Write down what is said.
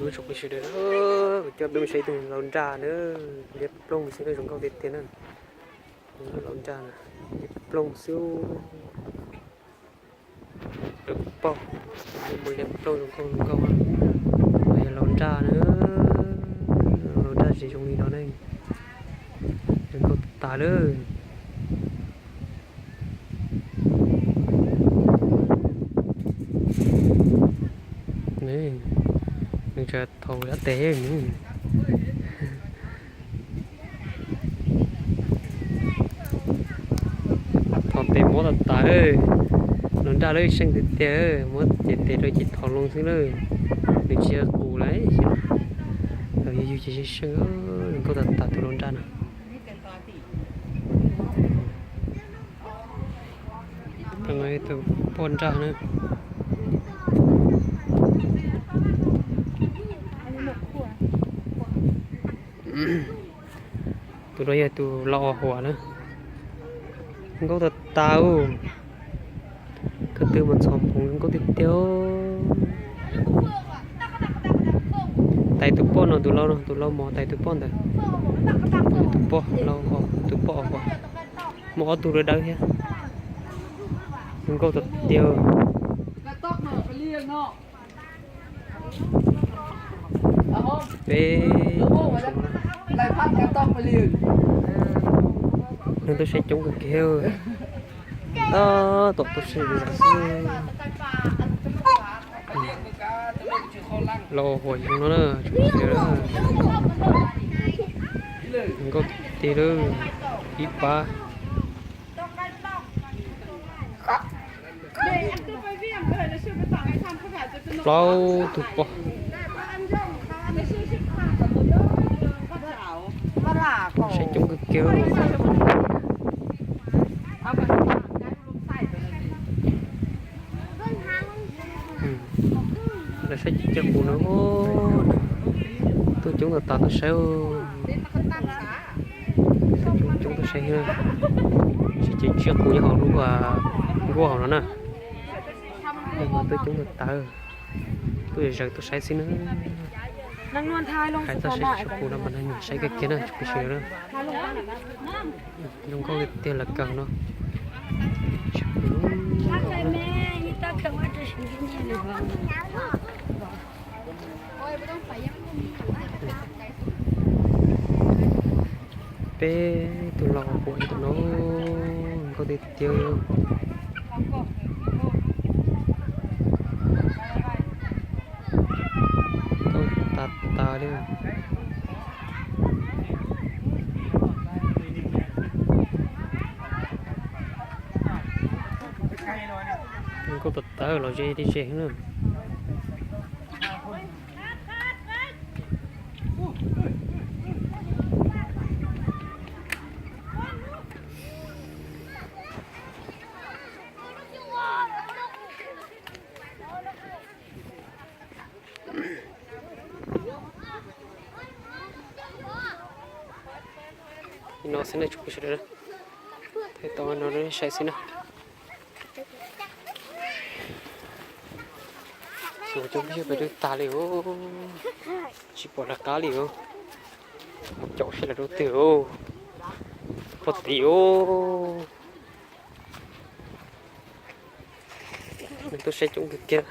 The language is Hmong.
Lub tsoom phooj ywg sawv daws, kuv coj peb mus saib tus laus nraj na, liab plooj xwb na, zoo nkauj tiag tiag na. Tus laus nraj na, liab plooj xwb. Dawb paug, mus liab plooj zoo nkauj zoo nkauj. Yog laus nraj na, laus nraj tsis zoo li no ne, zoo nkauj tas lawm. Nws tseem thau dab tes. Thau tes mob tas tas. Laus nraj lawv seej tiag tiag, muab ces tes rau ces thau loo xwb lawm. Nws tsis yog qus lawm, yug yug ces seej seej. Zoo nkauj tas tas tus laus nraj no. Tus no yog tus poj nraj na. Tus no yog tus laus huam na. Nkauj tas tas. Ko tw mas ntxhov nphoov nkauj tiag tiag. Tais tus poj no, tus laus no, tus laus mos tais tus poj ntawd. Tus poj laus, tus poj huam. Muaj ob tug dawb dawb thiab. Nkauj tas tiag. Peb, neeg tuaj saib coob kawg kiag. Tab tom tuaj saib zam xwb. Laus huam zoo no na, tsis paub tias nkauj tiag lawm, ib pab. Plaub tug poj. Saib coob kawg kiag. Lawv saib tsiaj qus no, tuaj coob tas tas tuaj saib. Coob tuaj saib, saib tsiaj qus nyob hauv lub nkuaj hauv no na. Tuaj coob tas tas, tuaj zawm tuaj saib xwb na. Hais txog saib tsiaj qus no mas neeg nyiam saib kawg kiag na, tsis pub sawv daws na. Zoo nkauj li tiag lawv kawg no. Peb tus laus huam ntawm no, nkauj tiag tiag. Nkauj tas tas li. Nkauj tas tas los ze li ze na. Li no xwb na tsoom phooj ywg sawv daws, peb tau no saib xwb na. Tsoom phooj ywg, peb twb tag li os, tsis pom lawv qab li os. Mus caum seb lawv rau twg os, pog tid os. Neeg tuaj saib coob kawg kiag.